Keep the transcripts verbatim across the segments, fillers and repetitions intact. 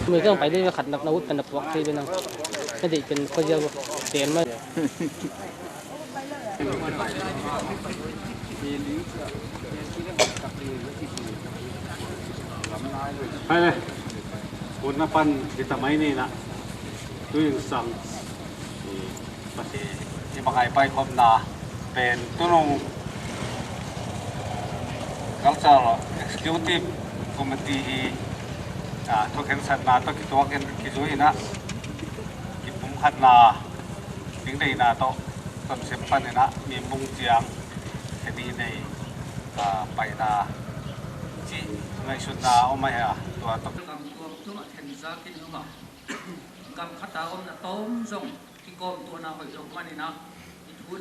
Mei kang pai dei khat nak na ut kan na puak thei dei nang. Ka dei pen khuazia tel mai. Hai le. Kun na pan di ta mai ni na. Tu in sang. Pasian i mangai paikhopna pen tunung Cultural Executive Committee hi, a, thukhensatna tawh kituakin kizui inah kipumkhatna dingdeihna tawh tonsem paninah mimung ciang keni nei, a, paina cih ngaihsutna om ahi a tua tawh. Gam tuam tuamah khenzakin om a, gam khata omna tawm zong kikawmtuahna hoih lo maninah i thu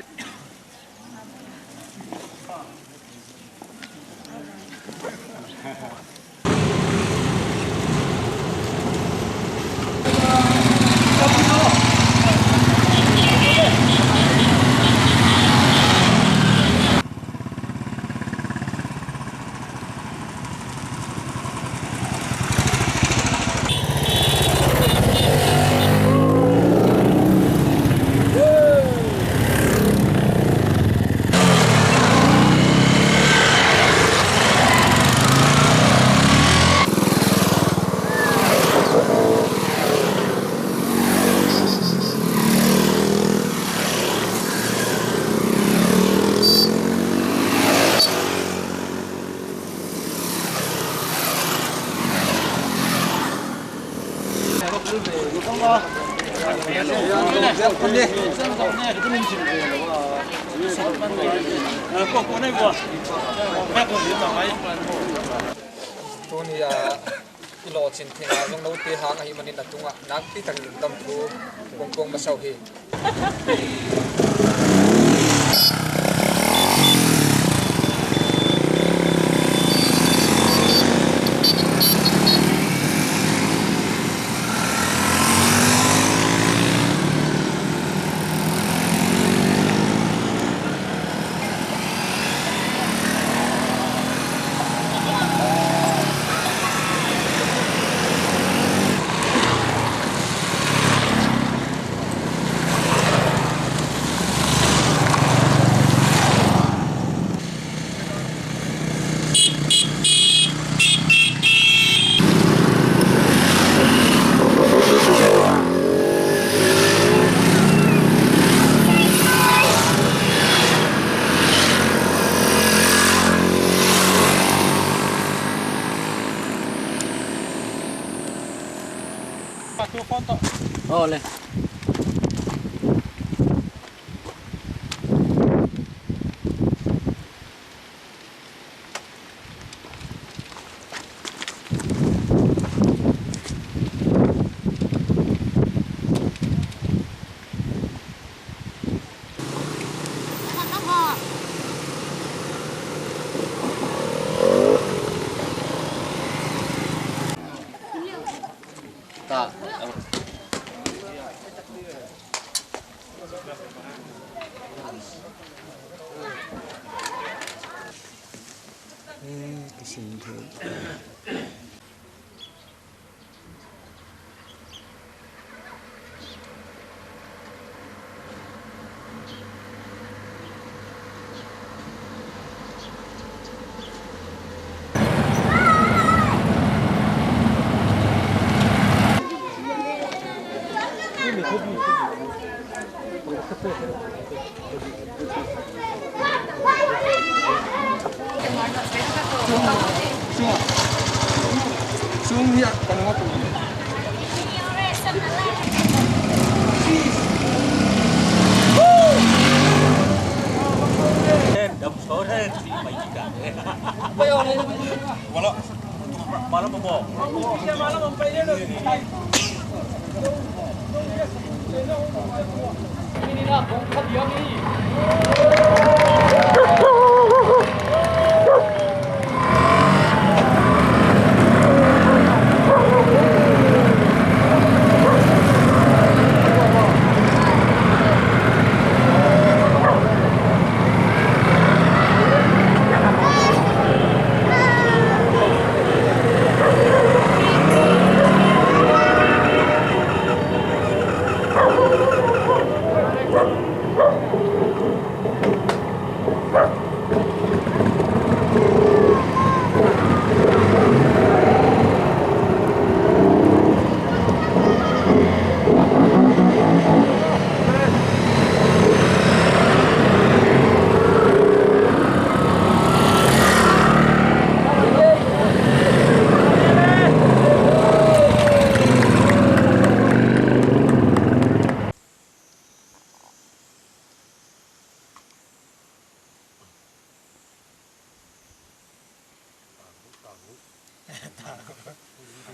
Tuni a i lawhcin thei a zong note hang ahih manin a tungah nakpi takin lungdam thu kong puang masa uh hi. Aw le.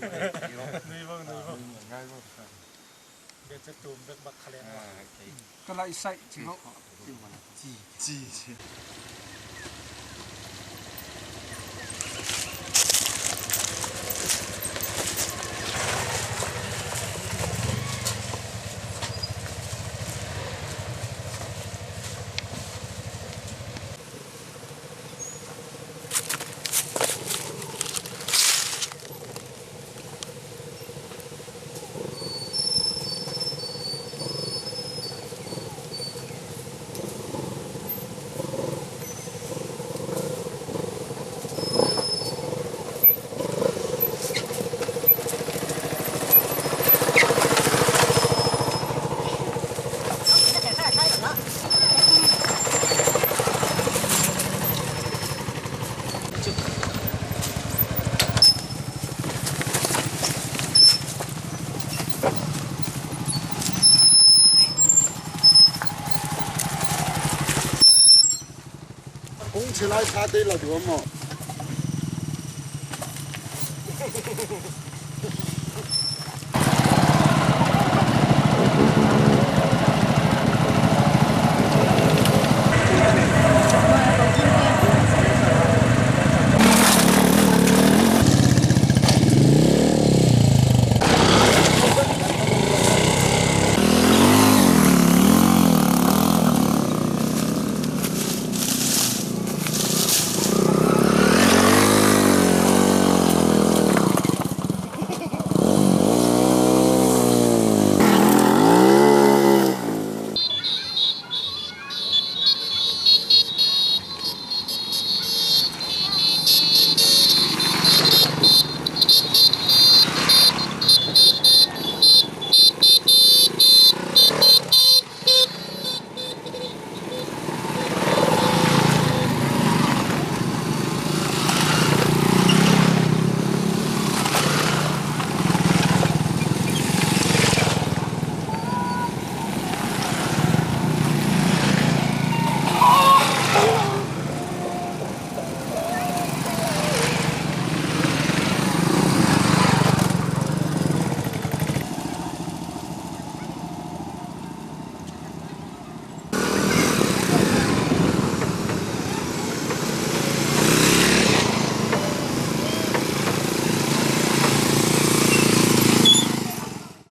Nui bang, nui bang. Ngai bang. Bia chat tum bek bak kha leng. Ah, okay. Ka lai sai ci lo. Ci, ci. Kung ci lai sa te la duam maw?